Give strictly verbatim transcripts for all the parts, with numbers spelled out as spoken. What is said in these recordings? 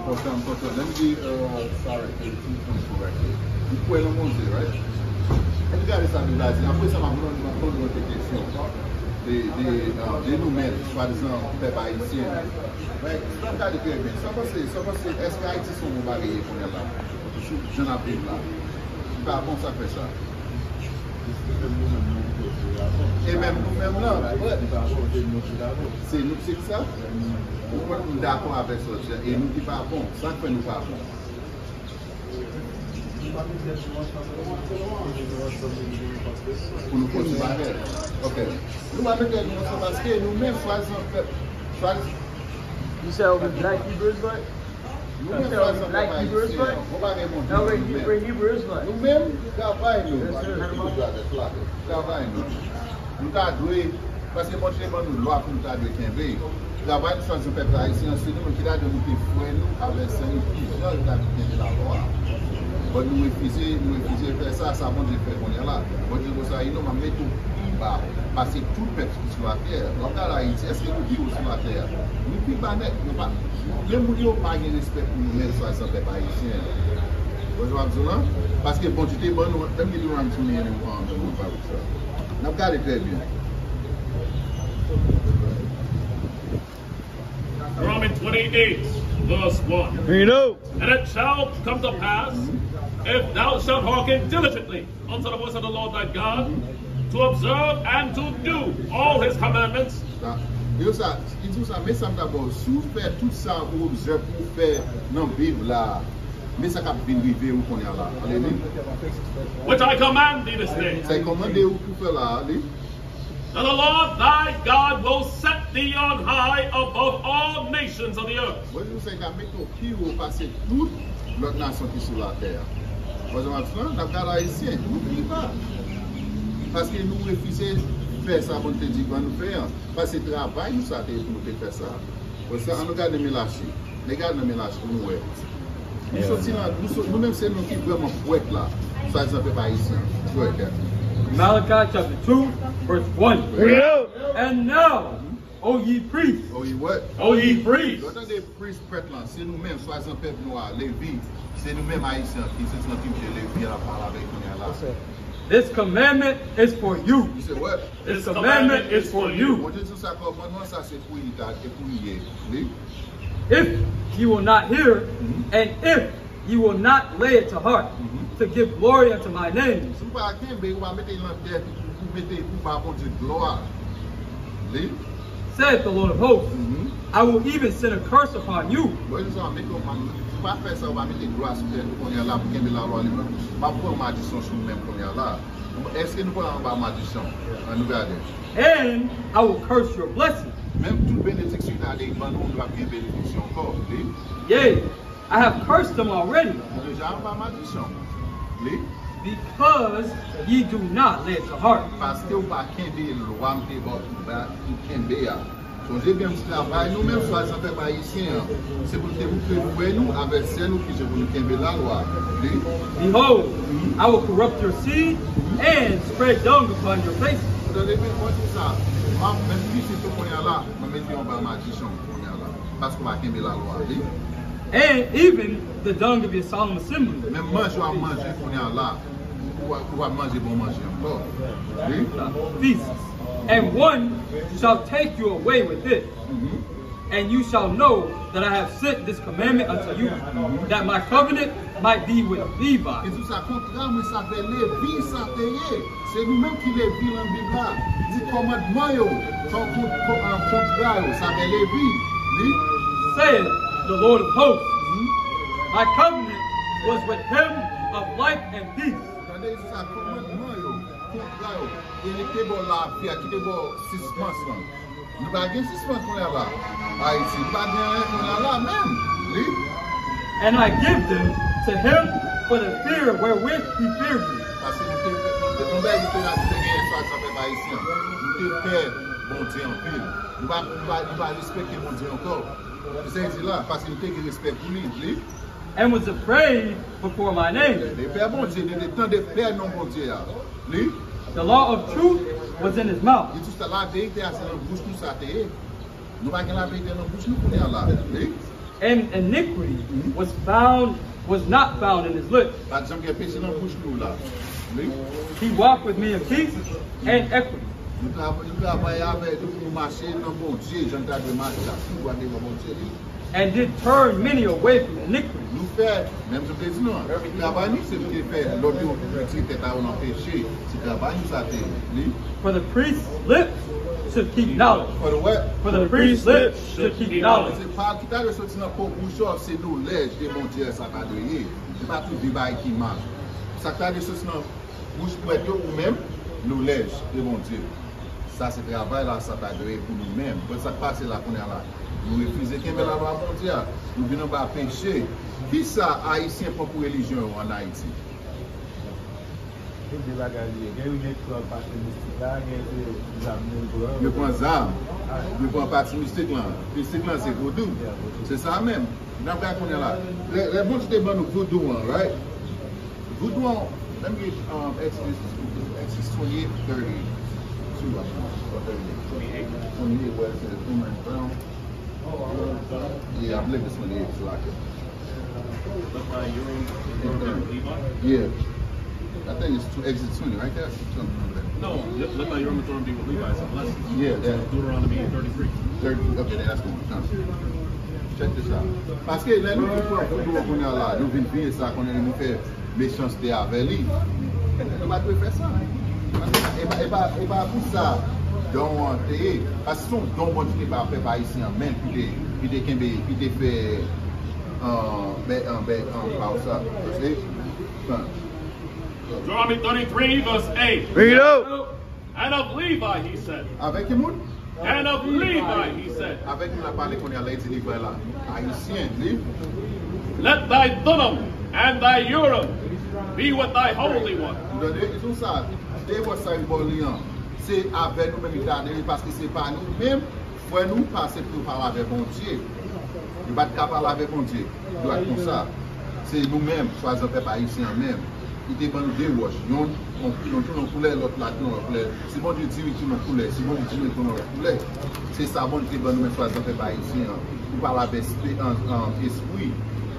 Enpòtan, enpòtan. Lè m di, euh, sa, right, ke ti pwen pou right. M kwè nan Bondye, right? Ann gade sa Bib la di. Apre sa, m ap rann, m ap rann yon kesyon de, de, euh, de nou menm, swadizan pèp ayisyen. Right? Si n ap gade trè byen, sa w panse, sa w panse, èske Ayiti se yon bon bagay ye kounye a la? Sou jan n ap viv la. Li pa bon, sa k fè sa. E menm nou menm nan, se nou ki se sa. Ou konn, m dakò avèk sa w di a. E nou ki pa bon. Sa k fè nou pa bon? Pou nou kontinye avè l. Ok. Nou pa mete nou ansanm paske nou menm swadizan pèp, swadizan. You say we black Hebrews, right? Nou menm swadizan pèp ayisyen an, bon bagay Bondye ban nou menm. Nou menm, travay nou. Travay nou. Nou ta dwe, paske Bondye ban nou lwa pou nou ta dwe kenbe. Travay nou swadizan pèp ayisyen an, se nou menm ki ta dwe moute frè nou avè sè nou ki jan yo ta dwe kenbe lalwa a. Bon, nou refize, nou refize fè sa, sa Bondye fè kounye a la. Bondye di konsa, Ino, m ap mete w pi ba pase tout pèp sou latè. W ap gade Ayiti, èske nou pi wo sou latè a? Nou pi ba nèt, nou pa, menm moun yo pa gen respè pou nou menm swadizan pèp ayisyen an. Ou konprann sa m ap di w lan? Paske Bondye te ban nou, lè m li Deuteronomy twenty-eight and one, twenty-five, n ap gade trè byen. Deuteronomy twenty-eight, verse one. Read out. And it shall come to pass, if thou shalt hearken diligently unto the voice of the Lord thy God, to observe and to do all his commandments. Sa, yo sa, li di w sa, men sa m ta ba w, si w fè tout sa ou obsève pou w fè nan Bib la, men sa k ap vin rive ou kounye a la. Alelouya. Which I command thee this day. Sa l kòmande ou pou fè la, li. That the Lord thy God will set thee on high above all nations of the earth. Bondye nou Seyè ka mete w pi wo pase tout lòt nasyon ki sou latè a. Bondye m ap di w, n ap gade Ayisyen, nou pi ba. Paske nou refize fè sa Bondye te di ban nou fè an. Paske travay nou sa te ye pou nou te fè sa. Bon, sa, ann nou gade men lache. Men gade nan men lache pou nou wè. Nou soti nan, nou, so, nou menm se nou ki vrèman pwèt la. Swadizan pèp ayisyen. Pwèt. Malachi chapter two, verse one. Read. And now, O ye priests, O ye what? O ye priests. Lè w tande priests, prèt lan, se nou menm, swadizan pèp nou a, Levi, se nou menm ayisyen ki se nan trib de Levi a l ap pale avèk kounye a la. This commandment is for you. Li se what? This commandment is for you. Bondye di sa kòmandman sa se pou li ta, e pou li ye. Li. If you will not hear, and if you will not lay it to heart, to give glory unto my name, si w pa kenbe, ou pa mete l nan tèt ou, pou mete, pou ba Bondye glwa. Li. Saith the Lord of hosts, I will even send a curse upon you. Bondye di sa, mete yon mal, si w pa fè sa, ou pa mete glwa sou tèt ou kounye a la pou kenbe lalwa li menm. M ap pran madiksyon sou ou menm kounye a la. Èske nou pral anba madiksyon? Ann nou gade. And I will curse your blessing. Menm tout benediksyon li ta dwe ban nou, nou p ap gen benediksyon ankò. Li. Yea, I have cursed them already. Nou deja anba madiksyon. Li. Because ye do not lay it to heart. Paske w pa kenbe lwa m te ba w pou ba, pou kenbe a. Sonje byen, m travay nou menm swadizan pèp ayisyen an. Se pou nou te moutre frè nou avè sè nou kijan pou nou kenbe lalwa. Li. Behold, I will corrupt your seed and spread dung upon your faces. Ou tande byen, mwen di sa, m ap menm pitit ou kounye a la, mwen mete yo anba madiksyon kounye a la. Paske w pa kenbe lalwa. Li. And even the dung of your solemn assembly. Menm manje w ap manje kounye a la. Ou va, ou va manje bon manje ankò. Wi. Feasts. And one shall take you away with it. And you shall know that I have sent this commandment unto you, that my covenant might be with Levi. Li di sa, kontra mwen sa avè Levi sa te ye. Se nou menm ki Levi lan Bib la. Li di kòmandman yo, kon, kon, kon, kontra yo, sa avè Levi. Li. Saith the Lord of hosts, my covenant was with him of life and peace. Tande, li di sa, kòmandman yo, kontra yo, e li te ba w lavi a, ki te ba w sismans lan. Nou pa gen sismans kounye a la. Ayiti, nou pa gen anyen kounye a la menm. Li. And I give them to him for the fear wherewith he feared me. Paske nou te, nou te, nou bay nou te, nou te gen espas nan pèp ayisyen. Nou te pè Bondye anpil. Nou pa, nou pa, nou pa respekte Bondye ankò. Se sa l di la, paske nou te gen respè pou li. Li. And was afraid before my name. Li pè Bondye, li te tande pè non Bondye a. Li. The law of truth was in his mouth. Li di sa, laverite a se nan bouch nou sa te ye. Nou pa gen laverite nan bouch nou kounye a la. Wi. And iniquity was found, was not found in his lips. Pa t janm gen peche nan bouch nou la. Wi. He walked with me in peace and equity. Nou tra-, nou travay avèk, nou, nou mache nan Bondye, jan n ta dwe mache la, tout dwat devan Bondye li. And did turn many away from iniquity. Nou fè, menm jan m te di nou an, travay nou se pou te fè lòt yo retire tèt a yo nan peche. Se travay nou sa te ye. Li. For the priest's lips should keep knowledge. For the what? For the priest's lips should keep knowledge. Se pa ki ta dwe soti nan bouch ou, se nolèj de Bondye sa ta dwe ye. Se pa tout vye bagay ki mal. Sa ki ta dwe soti nan bouch prèt yo ou menm, nolèj de Bondye. Sa se travay la, sa ta dwe ye pou nou menm. Bon, sa k pase la kounye a la? Nou refize kenbe lalwa Bondye a. Nou vin anba peche. Kisa Ayisyen pran pou relijyon yo ann Ayiti? Se de bagay li ye. Gen yo gen pran pati mistik la, gen se zam yo pran. Yo pran zam. Yo pran pati mistik lan. Mistik lan se vodou. Se sa menm. N ap gade kounye a la. Lè, lè Bondye te ban nou vodou an, right? Vodou an, let me read, um, Exodus, Exodus twenty-eight thirty-two, I think, or thirty-eight. Twenty-eight, where it says, "Woman found." Yeah, I believe it's twenty-eight, it's like it. Let thy Urim and Thummim be with Levi? Yeah. I think it's tw-, Exodus twenty, right there. Something like that. No, let, let thy Urim and Thummim be with Levi. It's a blessing. Yeah, that. Deuteronomy thirty-three. Thirty-three, okay, that's the one. Huh. Check this out. Paske lè nou vin pran vodou an kounye a la, nou vin veye sa kounye a, nou fè mechanste avè li. Nou pa dwe fè sa. E pa, e pa, e pa pou sa don an te ye. Paske se yon don Bondye te ba pèp ayisyen an menm, ki te, ki te kenbe, ki te fè, euh, bè, euh, bè, euh, pa w sa. Paske, enfin, Deuteronomy thirty-three, verse eight. Read it. And of Levi, he said. Avèk ki moun? And of Levi, he said. Avèk moun la pale kounye a la, li di Levi la. Ayisyen, li. Let thy Thummim and thy Urim be with thy Holy One. Ou tande? Li di sa. Dewòch sa yo ba w li an. Se avè nou menm li ta dwe, paske se pa nou menm. Frè nou pase pou yo pale avè Bondye. Yo pa t ka pale avè Bondye dwat konsa. Se nou menm, swadizan pèp ayisyen an menm, ki te ban nou de wòch. Yonn, yon, yon toulon koulè, lòt la toulon lòt koulè. Si Bondye di wi toulon koulè, si Bondye di non toulon lòt koulè. Se sa Bondye te ban nou menm, swadizan pèp ayisyen an. Pou pale avè espe-, an, an, espri.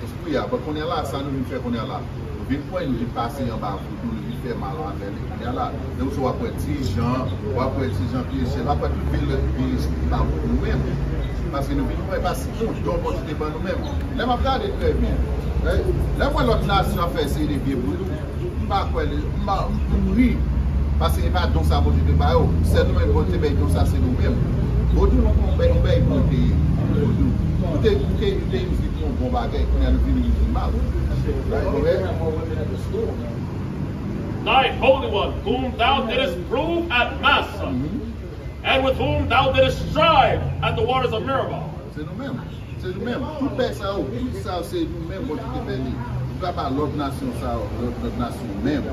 Espri a, bon, kounye a la, sa nou vin fè kounye a la? Nou vin pran, nou vin pase anba vodou, nou vin fè mal avè li kounye a la. Lè ou sot w ap wè Ti Jan, w ap wè Ti Jan Pyejèl, w ap wè tout vil, vil espri pa pou nou menm. Paske nou vin pran, paske se yon don Bondye te ban nou menm. Lè m ap gade trè byen, lè, lè m wè lòt nasyon ap fè seri de vye vodou, m pa kwè li, m pa, m, m ri. Paske e pa don sa Bondye te ba yo. Sèl nou menm Bondye te bay don sa, se nou menm. Vodou nou, nou bay, nou bay Bondye. Vodou. Nou te, nou te, nou te use li pou yon bon bagay, kounye a nou vin use li mal. Right, ok? Thy Holy One, whom thou didst prove at Massah, and with whom thou didst strive at the waters of Meribah. Se nou menm. Se nou menm. Tout bèy sa yo, tout sa yo, se nou menm Bondye te fè li. Li pa ba lòt nasyon sa yo, lòt, lòt nasyon menm.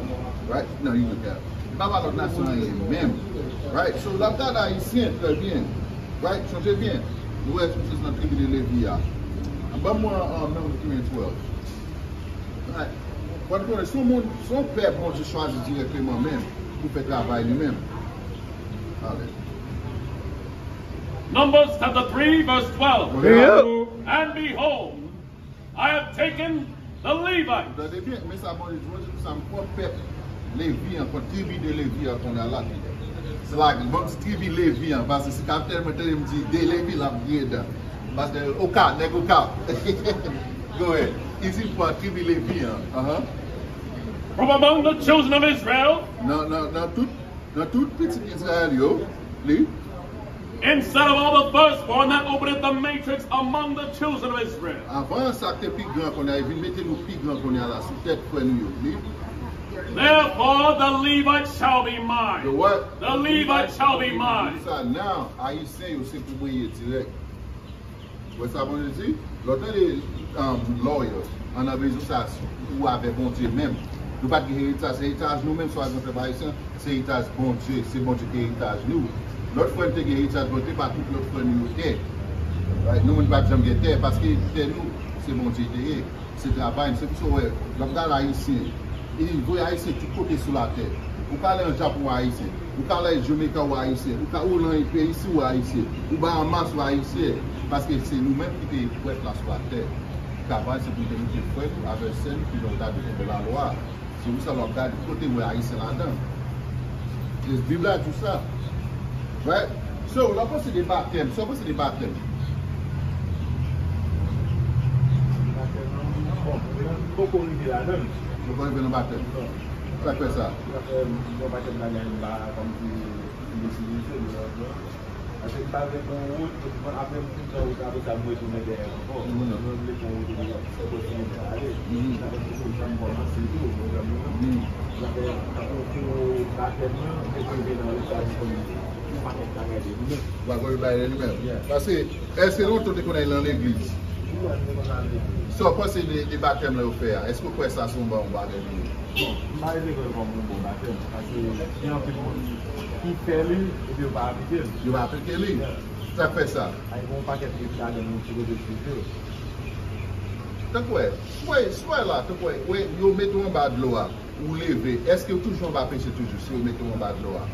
Right? Nan Iran. Li pa ba lòt nasyon anyen menm. Right? So, l ap gade Ayisyen, trè byen. Right? Sonje byen. Nou wè sou nan tribi de Levi a. Ban mwen, um, Number twelve. Right? Fò n konnen, se yon moun, se yon pèp Bondye chwazi dirèkteman menm pou fè travay li menm. Ale. Numbers chapter three, verse twelve. Yeah. And behold, I have taken the Levite. Tande byen, men sa Bondye di, Bondye di sa, m pran pèp Levi an, pran tribi de Levi an kounye a la. Se la, bon, ti tribi Levi an, paske si kapitèn mwen tande m di de Levi, l ap griyen dan. Paske Okap, nèg Okap. Go ahead. Li di l pran tribi Levi an. Uh-huh. From among the children of Israel. Nan, nan, nan tout Nan tout pitit Izrayèl yo, li. Instead of all the firstborn that openeth the matrix among the children of Israel. Avan sa k te pi gran kounye a, li vin mete nou pi gran kounye a la sou tèt frè nou yo, li. Therefore the Levite shall be mine. The what? The Levite shall be mine. Sa, now, Ayisyen yo, se pou mwen ye dirèk. Wè sa Bondye di? Lè w tande, um, lawyer, an nan bezwen sa, ou avè Bondye menm. Nou pa t gen eritaj, se eritaj nou menm, swadizan pèp ayisyen, se eritaj Bondye, se Bondye ki eritaj nou. Lòt frè n te gen eritaj, bon, te pa tout lòt frè nou yo tè. Right? Nou menm pa t janm gen tè, paske tè nou, se Bondye te ye. Se travay n, se pou sa w wè, lòt gade Ayisyen, e vre Ayisyen tout kote sou latè. Ou ka ale nan Japon, Ayisyen. Ou ka al Jamaica, ou ayisyen. Ou ka, ou nan peyi isi, ou ayisyen. Ou Bahamas, ou ayisyen. Paske se nou menm ki te prèt la sou latè. Travay se pou te mete frè nou avèk sè nou ki nan ta de lalwa. Se pou sa w ap gade kote w wè ayisyen ladan. Just Bib la di w sa. Right? So, lè w panse de batèm, sa w panse de batèm? Batèm nan, bon, nou poko rive ladan. Nou poko rive nan batèm. Non. Sa k fè sa? Batèm, yon batèm bagay m pa kòmsi m deside fè, men, Paske m pa vle pran wout, apre m fin pran wout la, apre sa m retounen dèyè ankò. Mhm. Mwen vle pran wout ou fè kontinye ale. Mhm. Sa fè ke m janm kòmanse tou, ou konprann mwen? Mhm. Sa fè, apre w fin batèm nan, ou te rive nan wout la, ou konn yon pakèt bagay de li menm. Bagay bagay de li menm. Yeah. Paske, èske lontan ou te konn al nan legliz? Wi, mwen te konn al legliz. Sa w panse de, de batèm la yo fè a? Èske w kwè sa se yon bon bagay li ye? Bon, m pa rete kwè l kòm yon bon batèm, paske gen anpil moun ki fè li, epi yo pa aplike l. Yo pa aplike li. Yeah. Sa k fè sa? Ay, gen yon pakèt epi ladan nou ki rete sou yo. Tankou wè, si w wè, si w wè la, tankou wè, wè, yo mete w anba dlo a, ou leve, èske w toujou anba peche toujou, si yo mete w anba dlo a?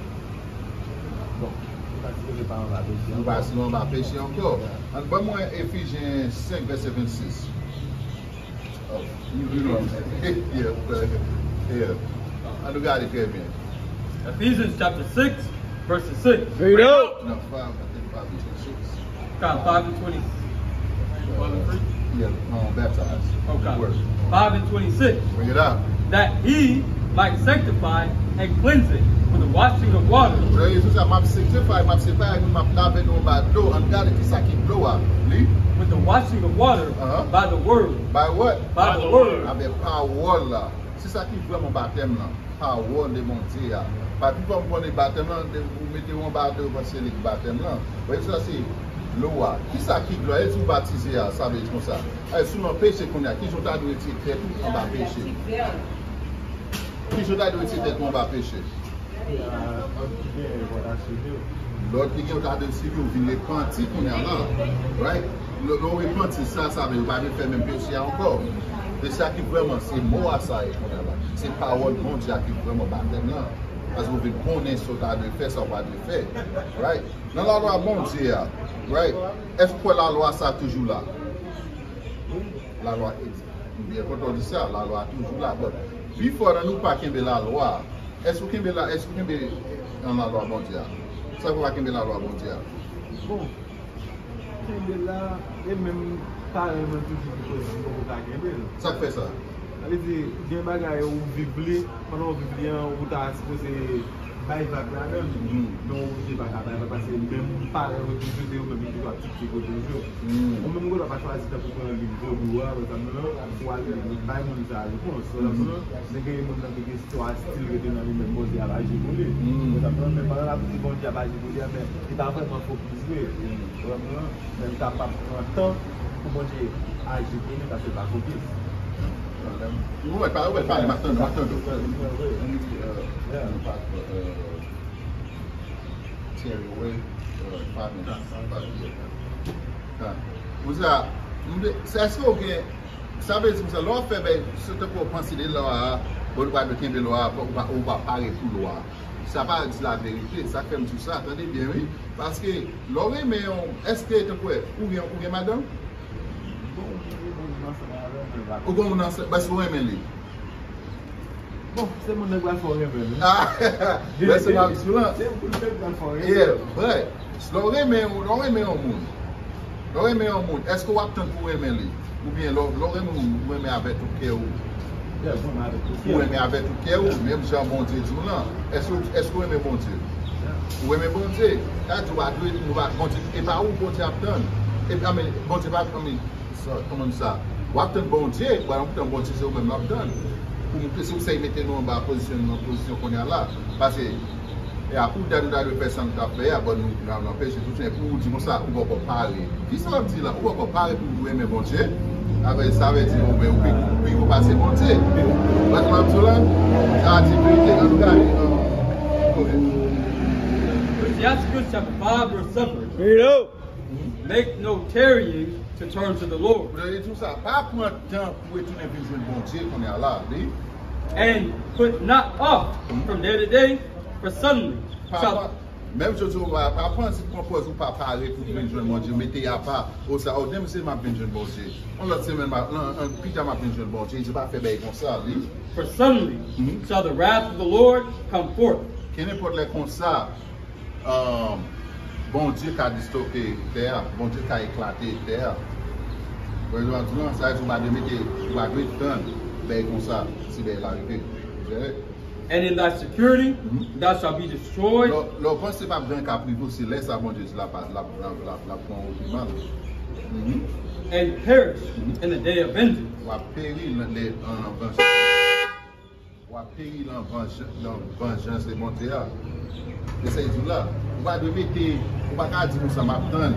Bon, ou pa sipoze pa anba peche ankò. Ou pa sipoze anba peche ankò. Yeah. Ann ban mwen Efizyen senk, vèsè vennsis. Oh, you, you know what I'm saying. Yeah, but, yeah. Ann nou gade trè byen. Ephesians chapter six, verse six. Read up. No, five, I think five and twenty-six. Five and twenty. Five and three? Yeah, um, baptized. Okay. Word. Five and twenty-six. Bring it out. That he might sanctify and cleanse it with the washing of water. Lè Jezi sa, m ap sanctify, m ap separe nou, m ap lave nou anba dlo. Ann gade ki sa ki dlo a. Li? With the washing of water. Uh-huh. By the word. By what? By the word. Avèk pawòl la. Se sa ki vrèman batèm lan. Pawòl de Bondye a. Paske fò m konnen batèm lan, de, ou mete w anba dlo, paske se li ki batèm lan. Wè, sa se dlo a. Ki sa ki dlo a? E si w batize a, sa vle di konsa. E si w nan peche kounye a, ki jan w ta dwe retire tèt ou anba peche? Ki jan w ta dwe retire tèt ou anba peche? Lòd ki gen, yo ta dwe sibi, ou vin repanti kounye a la. Right? Lè, lè w repanti, sa, sa vle, ou pa vin fè menm peche a ankò. Peche a ki vrèman, se mò a sa ye kounye a la. Se pawòl Bondye a ki vrèman batèm lan. Paske ou vin konnen sa w ta dwe fè, sa w pa dwe fè. Right? Nan lalwa Bondye a, right? Èske w kwè lalwa sa toujou la? Lalwa egziste. M byen kontan w di sa, lalwa toujou la. But, before nan nou pa kenbe lalwa. Èske w kenbe la, èske w kenbe nan lalwa Bondye a? Sa fè w pa kenbe lalwa Bondye a? Bon, kenbe la, e menm paran mwen toujou di ke m poko ka kenbe l. Sa k fè sa? Sa vle di, gen bagay ou viv li, pandan w viv li an, ou ta sipoze bay vag ladan l. Mhm. Men ou oblije pa ka bay vag, paske menm paran yo toujou, se yo menm ki toujou ap titye kote yo. Mhm. Ou menm ou genlè pa chwazi tankou pran liv vodou a, pa egzanp, non, pou w al bay moun sa repons. Pa egzanp, non, men gen moun nan ki gen istwa stil rete nan li menm, Bondye ap aji pou li. Mhm. Pa egzanp, non, men pandan l ap di Bondye ap aji pou li a, men li pa vrèman fokis vre. Mhm. Pa egzanp, non, men li kapab pran tan pou Bondye aji pou li, paske l pa fokis. Ou wè, pa, ou wè, pale, m ap tande, m ap tande. Ann di, euh, nou pa, euh, Thierry Way, euh, pa nou, pa nou. Konsa, m vle, se èske w gen, sa vle di konsa, lè w ap fè bèy, se tankou w panse de lò a, bon, ou pa dwe kenbe lò a, ou pa, ou pa pare pou lò a. Sa pa di laverite, sa k fè m di w sa, tande byen, wi. Paske, lè w renmen yon, èske, tankou, ou gen, ou gen madanm? Bon, ou gen moun ansanm avè l, men pa... Ou gen moun ansanm, paske w renmen li. Bon, se moun nan k pral fè w renmen l, wi. Ah, lè se mari sou lan. Se moun nan k pral fè w renmen l. Yeah, but, lè w renmen, lè w renmen yon moun, lè w renmen yon moun, èske w ap tann pou w renmen li? Oubyen lè w, lè w renmen yon moun, ou renmen avèk tout kè w? Yeah, ou renmen avèk tout kè w. Ou renmen avèk tout kè w, menm jan Bondye di w lan. Èske, èske w renmen Bondye? Yeah. Ou renmen Bondye? Sa di w pa dwe, nou pa, Bondye, e pa ou Bondye ap tann. E, I mean, Bondye pa, I mean, sa, kòman di sa? W ap tann Bondye, w ap tann Bondye, se ou menm l ap tann. Pou moutre, se pou sa l mete nou anba pozisyon, nan pozisyon kounye a la. Paske, e a pou dat nou ta dwe fè sa nou t ap fè a, bon, nou, nou, nou anpeche tout, men pou ou di konsa, ou poko pare. Kisa w ap di la? Ou poko pare pou ou renmen Bondye? Sa vle, sa vle di, ou, ou pi, ou pi gwo pase Bondye. Wè sa m ap di w la? Sa di verite, an tou ka, euh, ok. Ecclesiastes chapter five, verse seven. Read up. Make no tarrying to turn to the Lord. Pou li di sa, pa pran tan pou retounen vin jwenn Bondye kounye a la, li. And put not off from day to day, for suddenly Pa, pa, menm jan w di w pa, pa panse pran pòz ou pa pare pou vin jwenn Bondye, mete apa, o sa, o demen se m ap vin jwenn Bondye. Yon lòt semèn, m ap, nan, nan, pita m ap vin jwenn Bondye. Li di pa fè bagay konsa, li. For suddenly shall the wrath of the Lord come forth. Kenenpòt lè konsa, um, Bondye ka disloke tè a, Bondye ka eklate tè a. Wè, sa vle di, sa vle di, ou pa dwe mete, ou pa dwe tann bagay konsa, si bagay la rive. Ou wè? And in thy security thou shalt be destroyed. Lè, lè w panse p ap gen ka prive w, se lè sa Bondye di l ap, l ap, l ap, l ap, l ap pran w pi mal. Mhm. And perish in the day of vengeance. W ap peri nan lè, nan vanjans. W ap peri nan vanj-, nan vanjans de Bondye a. E sa l di w la. Ou pa dwe mete, ou pa ka di konsa, "M ap tann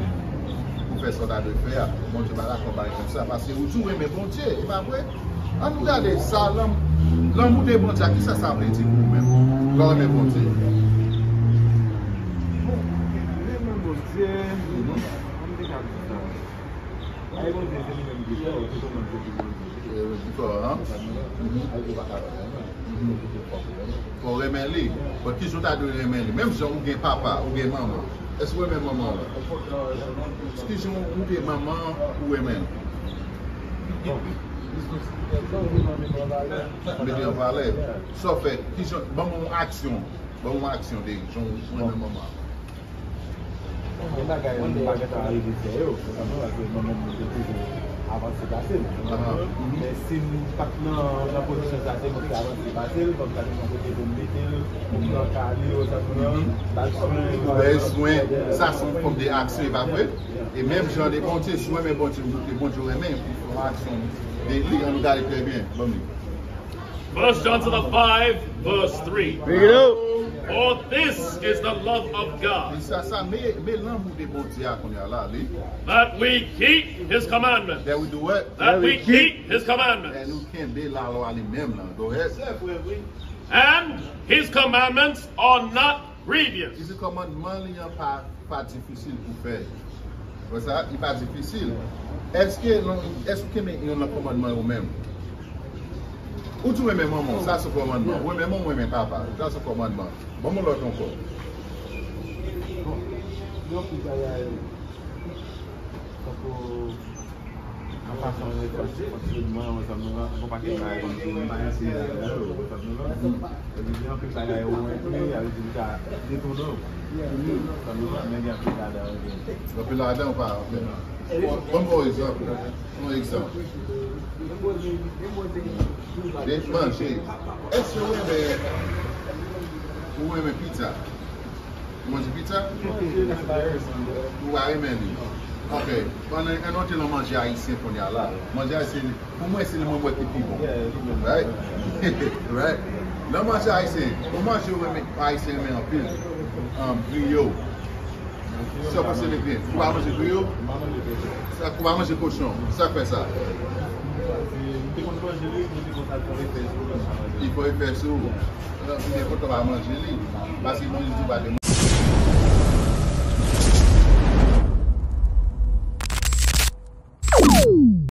pou fè sa w ta dwe fè a." Bondye pa dakò bay konsa, paske ou di w renmen Bondye, e pa vre? Ann nou gade sa, lanm-, lanmou de Bondye a, kisa sa vle di pou ou menm? Lè w renmen Bondye. Bon, renmen Bondye, mhm, ann te ka di sa. Ay, Bondye, se li menm ki fè, ou te konn kote Bondye. Eh, ki fè, hein? Mhm. Ay, ou pa ka renmen. Mhm. Fò w renmen li. Bon, kijan w ta dwe renmen li? Menm jan ou gen papa, ou gen manman. Èske w renmen manman w? Kijan ou gen manman ou renmen l? Mete an valè. Sa w fè, kijan, ban mwen yon aksyon. Ban mwen yon aksyon de jan ou renmen manman w. Gen bagay m pa gentan rive fè yo, se sa m wè, paske manman m te toujou avanse pase m. Ahan. Men si m pa t nan, nan pozisyon sa, se mwen ki avanse pase l, fò m ta gen yon kote pou m mete l, pou m nan kay li, ou sa pou nan, mhm, ba l swen, ou ba l swen, sa se yon fòm de aksyon, e pa vre? E menm jan de Bondye, si w renmen Bondye, ou te Bondye w renmen, ou fè yon aksyon de li, ann nou gade trè byen, ban m li. First John chapter five, verse three. Big it up. For this is the love of God. Li sa, sa, men, men lanmou de Bondye a kounye a la, li. That we keep his commandments. That we do what? That we keep his commandments. That we keep. That nou kenbe lalwa li menm nan. Go ahead. Se vre, wi. And his commandments are not grievous. Li di kòmandman li an pa, pa difisil pou fè. Wè sa, li pa difisil. Èske, èske w kenbe youn nan kòmandman yo menm? Ou di w renmen manman w, sa se kòmandman. Ou renmen manman w, ou renmen papa, sa se kòmandman. Ban m yon lòt ankò. Bon, gen anpil bagay, tankou nan fason de fonksyonman, ansanm nou, nan yon pakèt bagay kòmsi nou pa enskri ladan yo, ansanm nou, non? Epi gen anpil bagay ou enkli, sa vle di li ka detounen w. Ansanm nou, non? Men gen anpil ladan yo, gen. Anpil ladan ou pa, ok. Bon, bon, bon, egzanp. Yon egzanp. De manje. Èske ou renmen, ou renmen pizza? Ou manje pizza? Ou pa renmen li? Ok. Pandan nou te nan manje ayisyen kounye a la. Manje ayisyen, pou mwen, se li mwen wè ki pi bon. Right? Right? Nan manje ayisyen, yon manje ou renmen, ayisyen renmen anpil. Um, griyo. Sa w panse de griyo? Ou pa manje griyo? Sa, ou pa manje kochon? Sa k fè sa? Li fè efè sou ou. Alò, ou te kontan pa manje li. Paske manje di w pa te